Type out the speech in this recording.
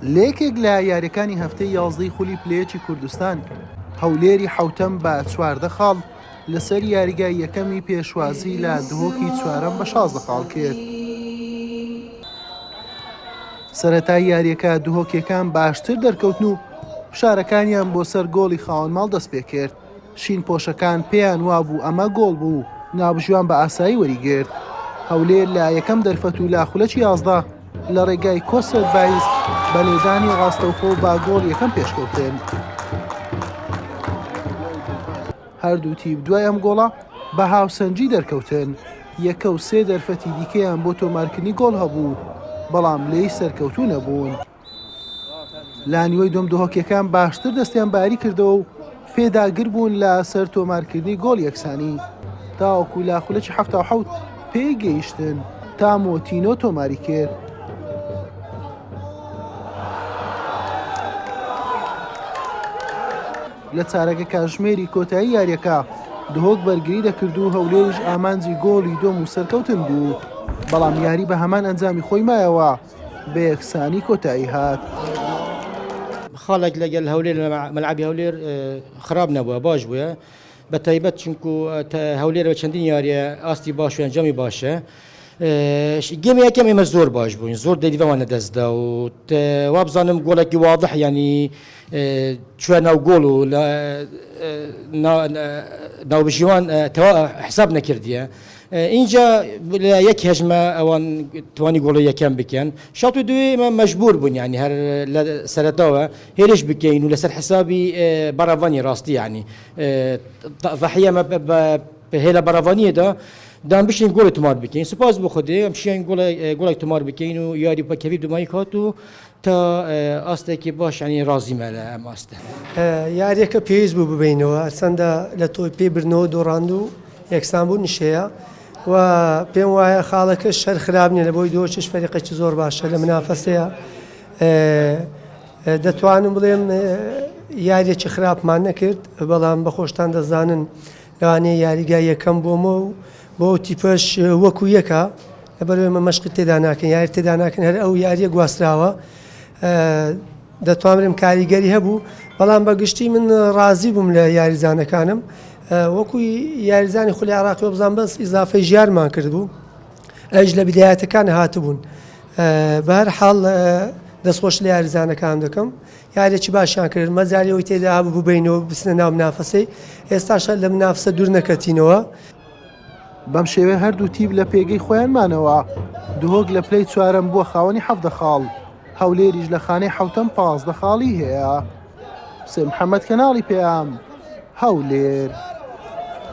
لە یەکێک لە یاریەکانی هەفتەی یازدەی خولی پلەیەکی کوردستان، هەولێری حەوتەم بە 14 خاڵ لەسەر یاریگای یەکەمی پێشوازی لە دهۆکی چوارەم بە 16 خاڵ کرد. سەرەتای یاریەکە دهۆکیەکان باشتر دەرکەوتن و فشارەکانیان بۆ سەر گۆڵی خاوەن ماڵ دەستپێکرد. شین پۆشەکان پێیان وابوو ئەمە گۆڵ بوو، ناوبژیوان بە ئاسایی وەریگرت. هەولێر لە یەکەم دەرفەت و لە خولەکی 11 لە ڕێگای کۆسرەت بایز بە لێدانی ڕاستەوخۆ بە گۆڵ یەکەم پێشکەوتن. هەردوو تیپ دوای ئەم گۆڵە بە هاوسەنگی دەرکەوتن، یەکە و سێ دەرفەتی دیکەیان بۆ تۆمارکردنی گۆڵ هەبوو، بەڵام لێی سەرکەوتوو نەبوون. لە نیوەی دووەم دهۆکیەکان باشتر دەستیان بە یاری کردەوە و پێداگر بوون لە سەر تۆمارکردنی گۆڵ یەکسانی تاوەکو لە خولەکی 77 پێی گەیشتن تامۆ تینۆ تۆماری کرد. لە چارەگە کاژمێری کۆتایی یاریەکە دهۆک بەرگری دەکرد و هەولێریش ئامانجی گۆڵی دۆم و سەرکەوتن بوو بەڵام یاری بە هەمان ئەنجامی خۆی مایەوە بە یەکسانی کۆتایی هات. خاڵێک لەگەل هەولێر لە مەلعەبی هەولێر خراپ نەبووە باش بووە بە تایبەت چونکو هەولێر بە چەندین یاریە ئاستی باش و ئەنجامی باشە گێمی یەکەم ئێمە زۆر باش بووین زۆر دەریڤەمان لە دەستدا و وابزانم گۆڵێکی واضح ینی چوە ناو گۆڵ و لە ناوبژیوان تەوا حساب نەکردیە ئینجا لە یەک هەژمە ئەوان توانی گۆڵی یەکەم بکەن شەڵت و دوێ ئێمە مەجبور بوون یعنی هەر لە سەرەتاوە هێرش بکەین و لەسەر حسابی بەڕەڤانی ڕاستی یعنی ضحیە بە هێلە بەڕەڤانیەدا دان بشین گۆڵی تۆمار بکەین سوپاس بۆ خودێ ئەم شیان گۆڵێک تۆمار بکەین و یاری بە کەوی دومایی کات و تا ئاستێکی باش یانی ڕازیمە لە ئەم ئاستە. یاریەکە پێویست بوو ببەینەوە هەرچەندە لە تۆی پێی بردنەوە دۆڕاند و یەکسان بوو نشەیە و پێم وایە خاڵەکەش هەر خراپ نییە لە بۆی دۆچش فەریقێکی زۆر باشە لە منافەسەیە دەتوانم بڵێم یاریەکی خراپمان نەکرد بەڵام بە خۆشتان دەزانن لەوانەیە یاریگای یەکەم بۆمە و بۆ ئەو تیپەش وەکو یەکە لەبەر ئێمە مەشقی تێدا ناکەین یاری تێدا ناکەین هەر ئەو یاریە گواستراوە دەتوانم کاریگەری هەبوو بەڵام بە گشتی من ڕازی بووم لە یاریزانەکانم وەکو یاریزانی خولی عراقی بزان بەس ئیزافەی ژیارمان کرد بوو ئەویش لە بدایەتەکان هاتبوون بە هەر حاڵ دەستخۆش لە یاریزانەکان دەکەم یاریەکی باشیان کرد مەجالی ئەوەی تێدا هەبوو ببەینەوە بچنە ناو منافەسەی ئێستاش هەر لە منافسە دوور نەکەتینەوە. بەم شێوەیە هەردوو تیپ لە پێگەی خۆیان مانەوە، دهۆک لە پلەی چوارەم بووە خاوەنی 17 خاڵ، هەولێریش لە خانەی حەوتەم 15 خاڵی هەیە. حوسێن محەمەد کەناڵی پەیام، هەولێر.